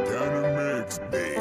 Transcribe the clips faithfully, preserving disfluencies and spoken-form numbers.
Dynamix beat.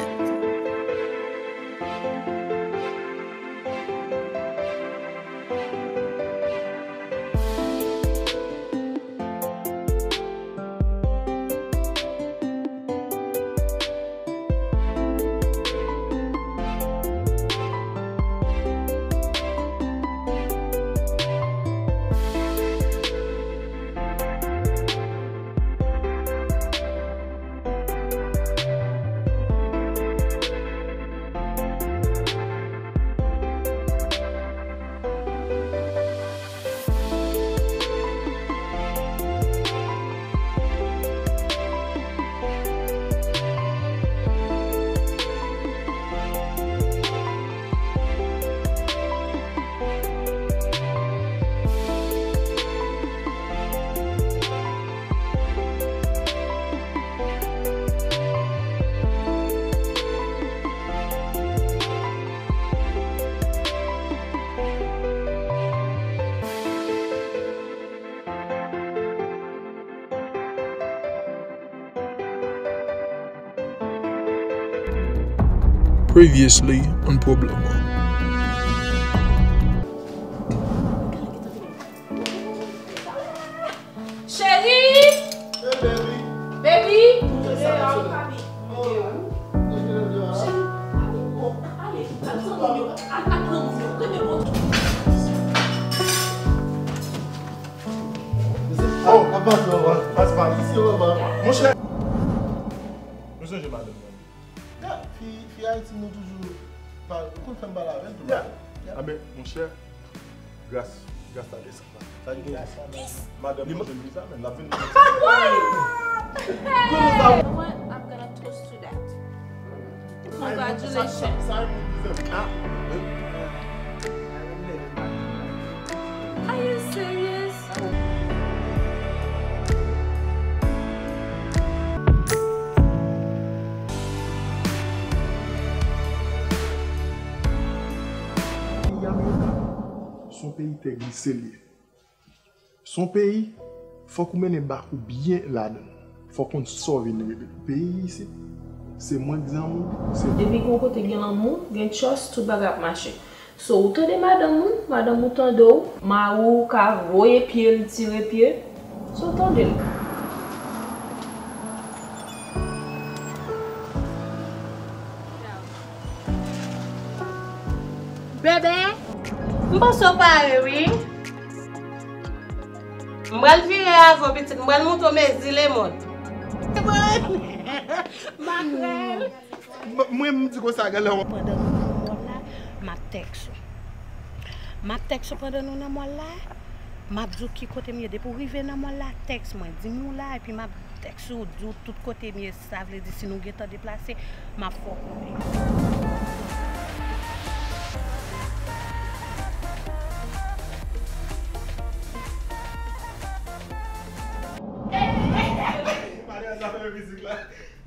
Previously on Pwoblèm. Cheri! Baby! Baby! Oh, papa, papa, papa, monchè. Nou sonje madanm nan. Ya, fi, fi Ayiti, nou toujou pa, ou konn fè m pale avè l tou. Ya. Ya. A, men, monchè, gras, gras a Dye, sa va. Sa gen. Madanm mwen jwenn visa, men l ap vin. What? I'm gonna toast to that. Congratulations. Are you serious? Peyi Amerika, se yon peyi tè glise li ye. Se yon peyi, fòk ou mennen bak ou byen ladan l. Fòk ou konn sa w vin regle. Peyi isit, se mwen k zanmi w, se. Depi gen yon kote gen lanmou, gen trust, tout bagay ap mache. So, ou tande madanm ou, madanm ou tande w, mari w ka voye pye l, tire pye, so, tande l. Bebe, m panse w pare, wi. M pral vire avè w, pitit. M pral montre w mezi lemonn. Makrèl. M-, mwen, m di konsa, gade la. Pandan nou nan mòl la, m ap tèks ou. M ap tèks ou pandan nou nan mòl la. M ap di w ki kote m ye. Depi w rive nan mòl la, tèks mwen. Di m ou la, epi m ap tèks ou, di w tout kote m ye. Sa vle di, si nou gentan deplase, m ap fè w konnen.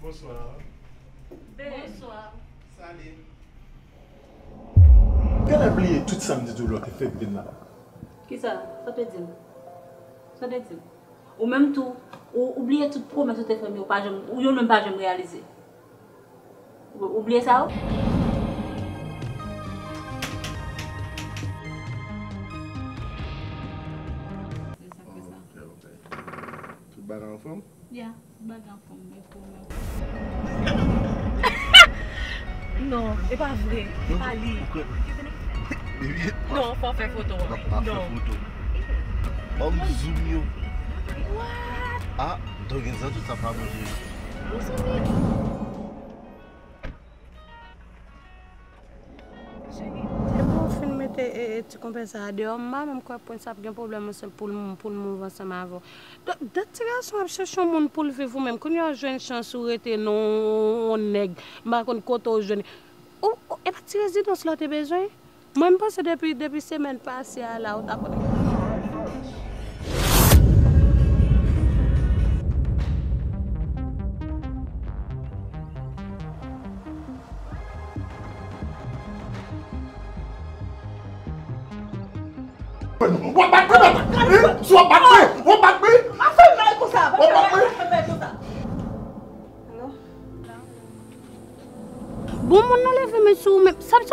Bonswa. Bonswa. Salut. Genlè bliye tout sa m di w lè w te fèk vin la. Kisa? Sa w te di m? Sa w te di m? Ou menm tou, ou, ou bliye tout pwomès ou te fè m yo, pa janm, ou yo menm pa janm reyalize. Ou, ou bliye sa yo? Se sa k fè sa. Ok, ok. Tout bagay anfòm? Ya, tout bagay anfòm, men pwomès. Non, e pa vre, e pa li. Non, fò w fè foto an. M ap, m ap fè foto. Ban m zoom yo. What? Ah, m t gen zan tout sa pa bon jere. Cheri, depi w fin mete, e, e, ti konpè sa a deyò, m pa menm kwè pwens ap gen pwoblèm ansanm pou l, pou l move ansanm avè w. Dat, dat ti gason ap chèche yon moun pou l viv ou menm. Kounye a w jwenn chans ou rete nan yon nèg, m pa konn kote w jwenn. Ou, ou, e pa ti rezidans la w te bezwen? Mwen, m panse depi, depi semèn pase a la, ou ta konnen.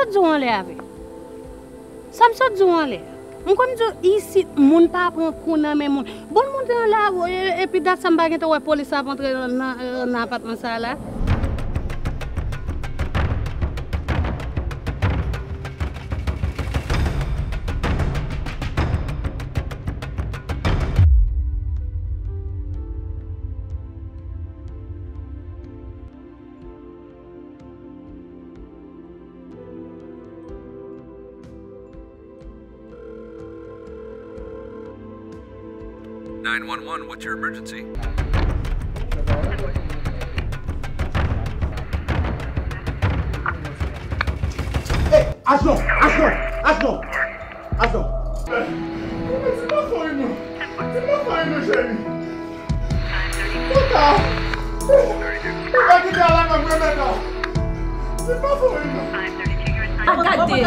Di w anlè a vre. Sa m sot di w anlè a. M konn di w isit, moun pa pran kou nan men moun. Bon, l monte anlè a, e- epi dat sa m pa gentan wè polis ap antre nan, nan, nan apatman sa a la. Nine one one, what's your emergency? Hey, Asnon, Asnon, Asnon, Asnon. Ti pa fè non. Ti pa fè non, cheri. Pota. Pota ki te ala nan mwen menm la. Ti pa fè non. A gade.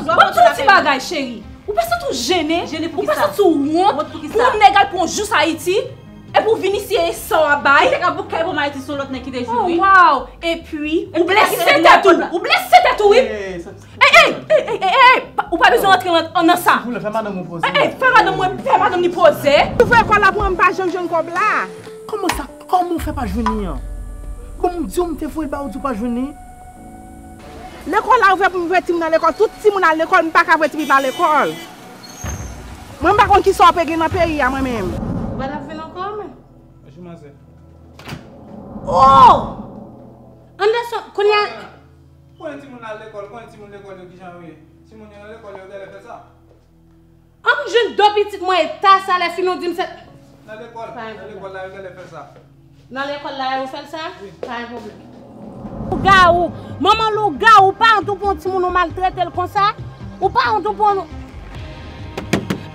Bon, tout ti bagay, cheri. Ou pa santi w jennen? Jennen pou kisa? Ou pa santi w wont pou yon nèg al pran jous Ayiti? Epi w vin isi e sa w ap bay? Ou te ka bout kay pou m al isi yon lòt nèg ki te jwenn wi. Oh, wow! Epi, ou blese tèt ou! Ou blese tèt ou, wi! Ey, ey, ey, ey, ey, ey, pa- ou pa bezwen rantre nan, nan sa. Silvouplè, fè madanm mwen poze. Ey, ey, fè madanm mwen, fè madanm ni poze. Ou fè kòb la pou mwen, m pa janm jwenn kòb la. Kòman sa? Kòman w fè pa jwenn li an? Bon, m di w m te voye l ba ou, di w pa jwenn li. Lekòl la ouvè pou m voye timoun nan lekòl. Tout timoun al lekòl, m pa ka voye tipitit la lekòl. Mwen, m pa konn kisa w ap regle nan peyi a, mwen menm. Ou pa t ap vin ankò, men? Bonjou, manzè. Oh! Anderson, kounye a. Konnen timoun al lekòl, konnen timoun lekòl yo kijan yo ye. Timoun yo nan lekòl yo genlè fè sa. An m jwenn do pitit mwen eta sa lè fini w di m se. Nan lekòl, nan lekòl la yo genlè fè sa. Nan lekòl la yo fè l sa? Wi. Pa gen pwoblèm. Lougawou, manman lougawou, ou pa wont ou pran yon timoun ou maltrete l konsa? Ou pa wont ou pran.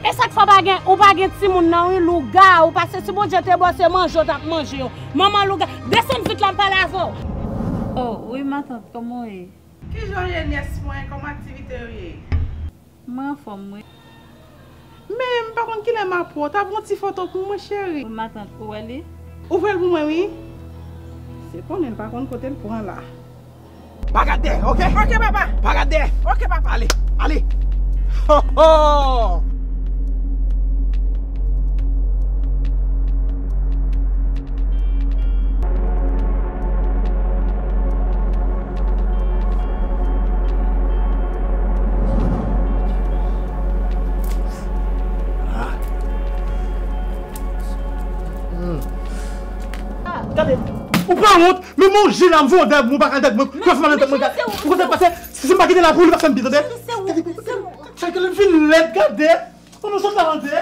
E sa k fè w pa gen, ou pa gen timoun nan wi, lougawou, paske si Bondye te bon se manje w t ap manje yo. Manman lougawou, desann vit la m pale avè w. Oh, wi matant, kòman w ye? Kijan w ye nyès mwen, kòman aktivite yo ye? Mwen anfòm wi. Men m pa konn kilè m ap wè w, ta pran ti foto pou mwen cheri. Wi matant, ou wè li? Ouvè l pou mwen wi. Se konnen l pa konn kote l pran la. Pa gade, oke? Oke papa. Pa gade. Oke papa. Ale, ale. Ho ho. Gade, ou pa wont, men manje la, m voye dèyè mwen, ou pa ka dèyè mwen, kòf madan tèt mwen, ou konn sa k pase, si m pa kite l la pou li, li pa fè m byen, tande? Cheri, se ou, se ou. Cheri, li vin lèd, gade, kòman sot la, tande?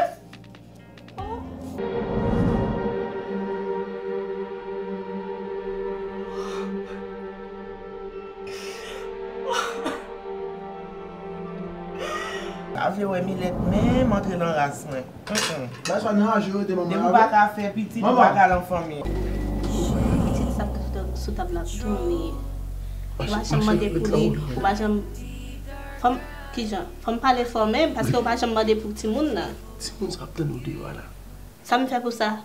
Pa vle wè Milèt menm antre nan ras mwen. Mm, mm. Bagay sa nan raje yo rete manman. Depi w pa ka fè pitit, ou pa ka al an fanmi. Pitit sa k sou tab la, pou timoun li ye. Ou pa janm mande pou li, ou pa janm. Fò m, kijan? Fò m pale fò menm, paske ou pa janm mande pou timoun nan. Timoun sa ap tann ou deyò a la. Sa m fè pou sa?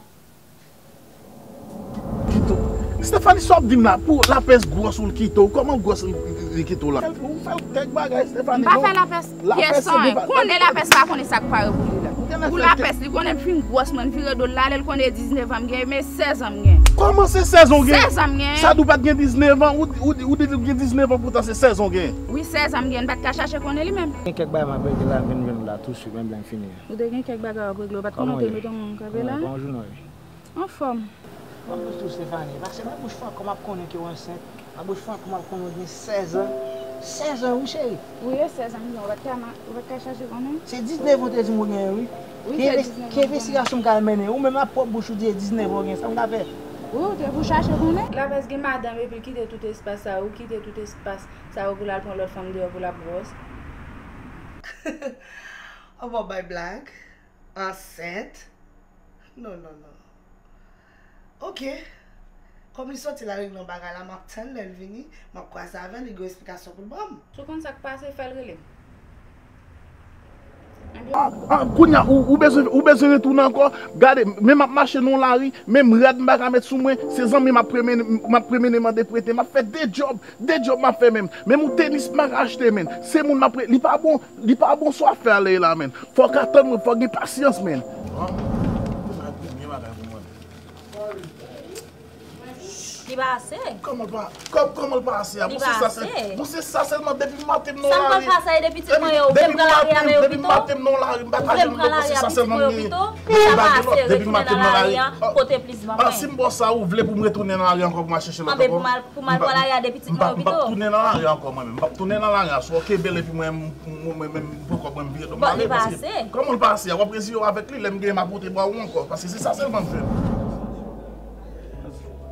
Kite w. Stephanie, sa w ap di m la, pou lapès gwòs ou l kite w, kòman gwòs li, li kite w la? Ou fè l kèk bagay, Stephanie, non? M pa fè lapès pyès anyen. Konnen lapès pa konnen sa k pare pou li la. Pou lapès, li konnen m fin gwòs, mwen vire do l, l ale, l konnen diznèf an m gen, men sèz an m gen. Kòman se sèz an w gen? Sèz an m gen. Sa di w pa t gen diznèf an, ou, ou, ou di l gen diznèf an, poutan se sèz an w gen. Wi, sèz an m gen, m pa t ka chache konnen li menm. Gen kèk bagay m ap regle la, m vin jwenn ou la tousuit, men lè m fini. Ou te gen kèk bagay w ap regle, ou pa t konnen w te met yon moun kanpe la? Kòman w ye? Anfòm. Ban m bouch tou, Stephanie, paske nan bouch franko m ap konnen ke w ansent. Nan bouch franko m ap konnen w gen sèz an. Sèz an, wi, cheri. Wi, e sèz an m gen, ou pa t ka ma-, ou pa t ka chache konnen? Se diznèf an w te di m ou genyen, wi. Wi, se diznèf an m genyen. Ki envestigasyon m ka al mennen? Ou menm ak pwòp bouch ou di e diznèf an w gen, sa m ka fè? Wi, ou te pou chache konnen. Lapès gen madanm epi l kite tout espas sa, ou kite tout espas sa yo pou l al pran lòt fanm deyò pou l ap gwòs. Ou p ap bay blag? Ansent? Non, non, non. Oke. Kòm li soti la regle yon bagay la, m ap tann lè l vini, m ap kwaze avè l, li gen yon esplikasyon pou l ban m. Si w konn sa k pase, fè l rele m. Ah, ah, kounye a, ou, ou bezwen, ou bezwen retounen ankò? Gade, men m ap mache nan lari, menm rad m pa ka met sou mwen, se zanmi m ap premene, m ap premene mande prete, m ap fè de djòb, de djòb m ap fè menm. Menm yon tenis m pa ka achte, menm. Se moun m ap pre-, li pa bon, li pa bon sa w ap fè a Leila, menm. Fò w ka tann mwen, fò w gen pasyans, menm. Li pa ase. Kòman l pa, kò-, kòman l pa ase a? Li pa ase. Bon, se sa sèlman, depi maten m nan lari. Sa m konn pa sa, e de pitit mwen yo, ou vle m pran lari avè yo pito? Depi maten m nan lari, m pa ka jwenn lòt, se sa sèlman m genyen. Li pa ase, retounen nan lari an, pote plis ban mwen. Ah, si m ba w sa, ou vle pou m retounen nan lari ankò pou m al chèche lòt ankò? Pou m al, pou m al pran lari a de pitit mwen yo pito. M p ap tounen nan lari ankò mwen menm. M p ap tounen nan lari a. Si w kenbe l epi mwen, mwen, mwen, mwen, m poko mwen vire do m ale, paske kòman l pa ase a? W ap reziye w avèk li, lè m genyen m a pote ba ou ankò, paske se sa sèlman m jwenn.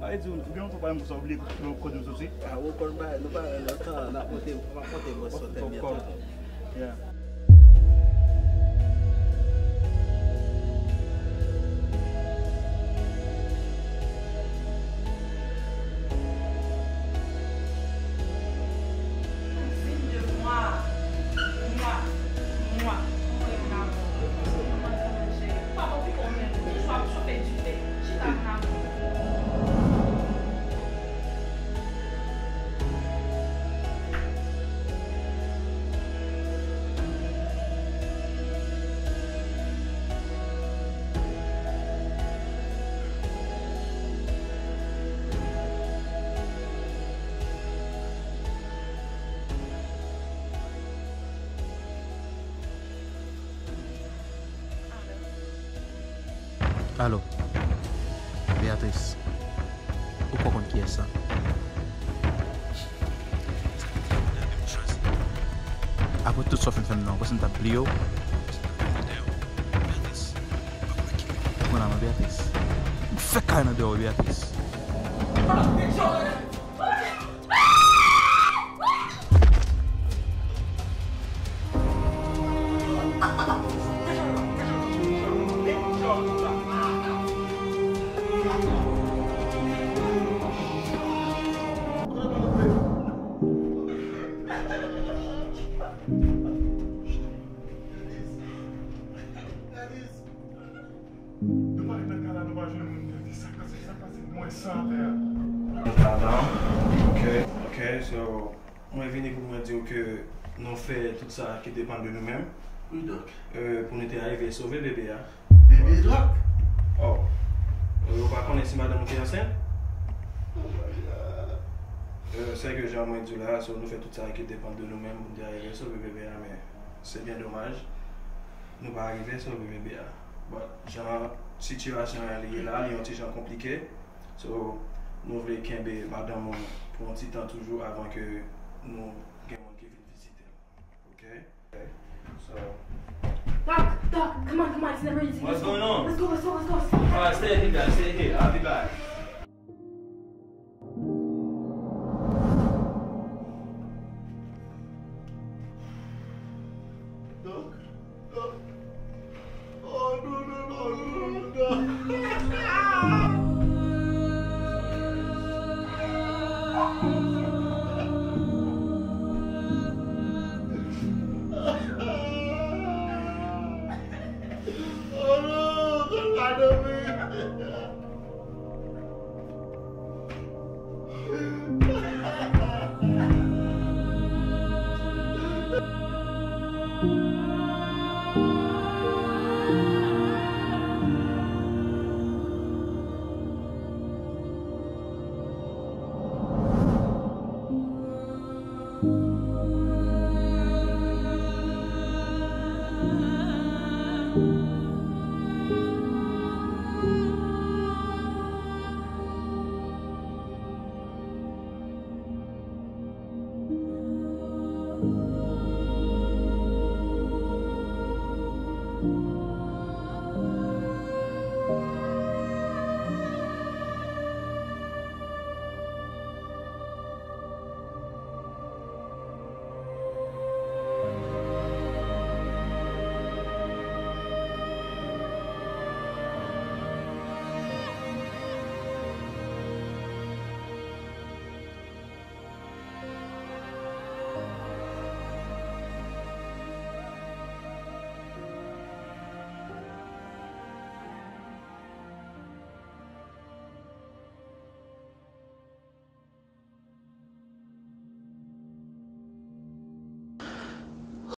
A, e di w, ou gen lontan pa menm sa, ou bliye kote nou soti? A, ou konn bagay, nou pa wè lontan, n ap monte, m ap monte mwen sou tèt byen tonton. Yeah. Alo. Beatrice. Ou poko konn kiyès sa. Apre tout sa w fin fè m nan, ou panse m t ap bliye w? Ou konn a mwen, Beatrice. M fèk kare nan dèyè w, Beatrice. Nou pa nan kay la, nou pa jwenn moun. Sa k pase, sa k pase, mwen san atè a. Pardon. Ok, ok, so, mwen vini pou mwen di w ke nou fè tout sa ki depann de nou menm. Wi, dòk. Euh, pou nou te arive sove bebe a. Bebe, dòk? Oh. Euh, ou pa konnen si madanm ou te ansent? Oh my God. Euh, sèke jan mwen di w la, so, nou fè tout sa ki depann de nou menm pou nou te arive sove bebe a, men se byen domaj. Nou pa rive sove bebe a. But, jan sitiyasyon an li ye la, li yon ti jan konplike. So, nou vle kenbe madanm ou pou yon ti tan toujou avan ke nou gen moun ki vin vizite l. Ok? So, Doc, Doc, come on, come on, it's an emergency. What's going on? Let's go, let's go, let's go, let's go. All right, stay here, guys. Stay here. I'll be back.